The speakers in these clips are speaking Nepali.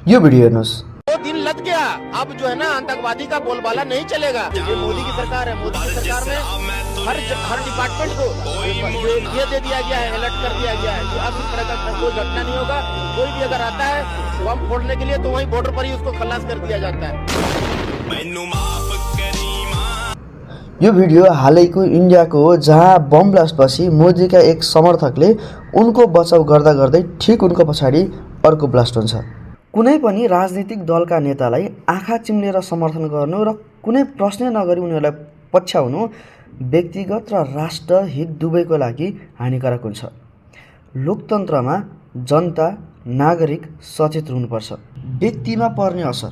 यो भिडियो हेर्नुहोस्। वो दिन लग गया, अब जो है ना आतंकवादी का बोलबाला नहीं चलेगा। ये मोदी की सरकार है, मोदी की सरकार में हर डिपार्टमेंट को ये दे दिया गया है, अलर्ट कर दिया गया है कि अब इस तरह का कोई घटना नहीं होगा। कोई भी अगर आता है बम फोड़ने के लिए तो वहीं बॉर्डर पर ही उसको खलास कर दिया जाता है। यो भिडियो हालैको इन्डियाको हो, जहाँ बम ब्लास्टपछि मोदीका एक समर्थकले उनको बचाउ गर्दा गर्दै ठिक उनको पछाडि अर्को ब्लास्ट हुन्छ। कुनै पनि राजनीतिक दलका नेतालाई आँखा चिम्लेर समर्थन गर्नु र कुनै प्रश्न नगरी उनीहरूलाई पछ्याउनु व्यक्तिगत र राष्ट्र हित दुवैको लागि हानिकारक हुन्छ। लोकतन्त्रमा जनता नागरिक सचेत हुनुपर्छ। व्यक्तिमा पर्ने असर,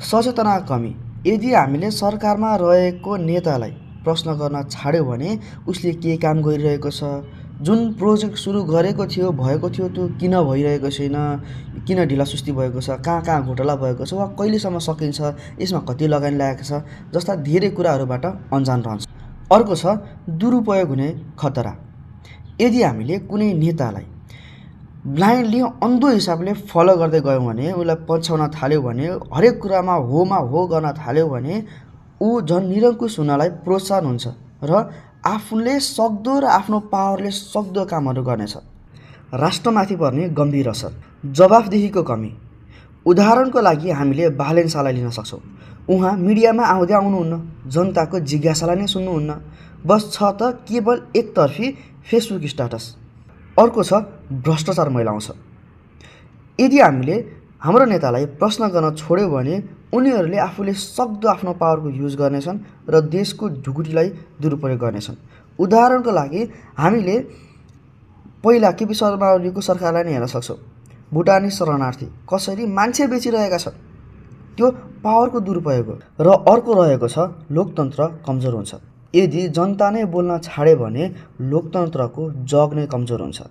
सचेतना कमी। यदि हामीले सरकारमा रहेको नेतालाई प्रश्न गर्न छाड्यो भने उसले के काम गरिरहेको छ, जुन प्रोजेक्ट सुरु गरेको थियो भएको थियो त्यो किन भइरहेको छैन, किन ढिलासुस्ती भएको छ, कहाँ कहाँ घोटाला भएको छ वा कहिलेसम्म सकिन्छ, यसमा कति लगानी लागेको छ जस्ता धेरै कुराहरूबाट अनजान रहन्छ। अर्को छ दुरुपयोग हुने खतरा। यदि हामीले कुनै नेतालाई ब्लाइन्डली अन्धो हिसाबले फलो गर्दै गयौँ भने, उसलाई पछ्याउन थाल्यो भने, हरेक कुरामा हो गर्न थाल्यो भने ऊ झन् निरङ्कुश हुनलाई प्रोत्साहन हुन्छ र आफूले सक्दो र आफ्नो पावरले सक्दो कामहरू गर्नेछ। राष्ट्रमाथि पर्ने गम्भीर असर, जवाफदेहीको कमी। उदाहरणको लागि हामीले बालेन शाहलाई लिन सक्छौँ। उहाँ मिडियामा आउनुहुन्न, जनताको जिज्ञासालाई नै सुन्नुहुन्न, बस छ त केवल एकतर्फी फेसबुक स्ट्याटस। अर्को छ भ्रष्टाचार मैलाउँछ। यदि हामीले हाम्रो नेतालाई प्रश्न गर्न छोड्यो भने उनीहरूले आफूले सक्दो आफ्नो पावरको युज गर्नेछन् र देशको ढुकुटीलाई दुरुपयोग गर्नेछन्। उदाहरणको लागि हामीले पहिला केपी शर्मा ओलीको सरकारलाई नै हेर्न सक्छौँ। भुटानी शरणार्थी कसरी मान्छे बेचिरहेका छन्, त्यो पावरको दुरुपयोग हो। र अर्को रहेको छ लोकतन्त्र कमजोर हुन्छ। यदि जनता नै बोल्न छाड्यो भने लोकतन्त्रको जग नै कमजोर हुन्छ।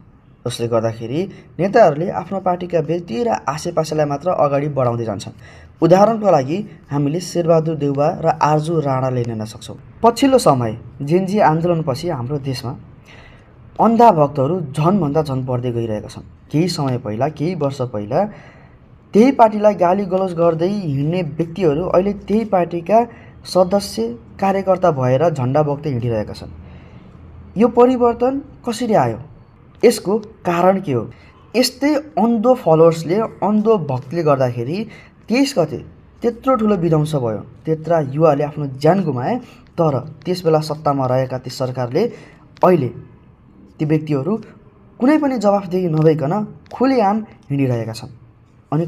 जसले गर्दाखेरि नेताहरूले आफ्नो पार्टीका व्यक्ति र आसेपासेलाई मात्र अगाडि बढाउँदै जान्छन्। उदाहरणको लागि हामीले शेरबहादुर देउवा र आरजू राणाले लिन सक्छौँ। पछिल्लो समय जेनजी आन्दोलनपछि हाम्रो देशमा अन्धा भक्तहरू झनभन्दा झन बढ्दै गइरहेका छन्। केही समय पहिला, केही वर्ष पहिला त्यही पार्टीलाई गाली गलौज गर्दै हिँड्ने व्यक्तिहरू अहिले त्यही पार्टीका सदस्य कार्यकर्ता भएर झन्डा बोक्दै हिँडिरहेका छन्। यो परिवर्तन कसरी आयो? यसको कारण के हो? यस्तै अन्धो फलोवर्सले, अन्धो भक्तले गर्दाखेरि 23 गते त्यत्रो ठुलो विध्वंस भयो, त्यत्रा युवाले आफ्नो ज्यान गुमाए। तर त्यसबेला सत्तामा रहेका ती सरकारले अहिले ती व्यक्तिहरू कुनै पनि जवाफदेही नभइकन खुलेआम हिँडिरहेका छन्। अनि